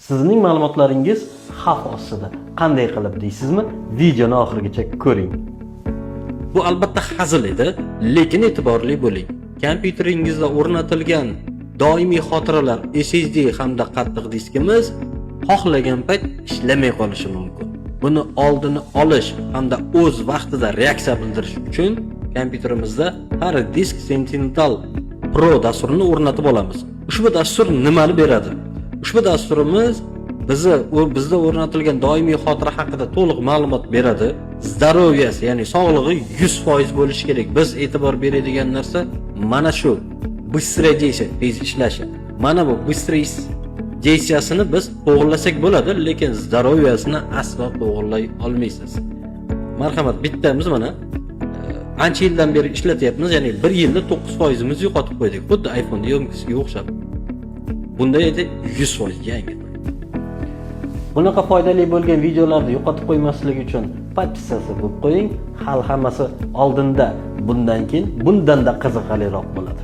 Sizning ma'lumotlaringiz xavf ostida. Qanday qilib deysizmi? Videoni oxirigacha ko'ring. Bu albatta hazil edi, lekin e'tiborli bo'ling. Kompyuteringizda o'rnatilgan doimiy xotiralar SSD hamda qattiq diskimiz xohlagan payt ishlamay qolishi mumkin. Buni oldini olish hamda o'z vaqtida reaksiya bildirish uchun kompyuterimizda Hard Disk Sentinel Pro dasturini o'rnatib olamiz. Ushbu dastur nimani beradi? Ushbu dasturimiz bizda o'rnatilgan doimiy xotira haqida to'liq ma'lumot beradi. Здоровья si, ya'ni sog'lig'i 100% bo'lishi kerak. Biz e'tibor beradigan narsa mana shu. Быстрое действие, tez ishlashi. Mana bu быстрое действия sini biz to'g'irlasak bo'ladi, lekin здоровья sini aslo to'g'irlay olmaysiz. Marhamat, bittamiz mana ancha yildan beri ishlatyapmiz, ya'ni bir yilda 9%imizni yo'qotib qo'ydik. Xuddi iPhone ёмкость ga o'xshab. Bunda edi 100% yangi. Bunaqa foydali bo'lgan videolarni yo'qotib qo'ymaslik uchun подписаться bo'lib qo'ying. Hali hammasi oldinda. Bundan keyin bundanda qiziqarliroq bo'ladi.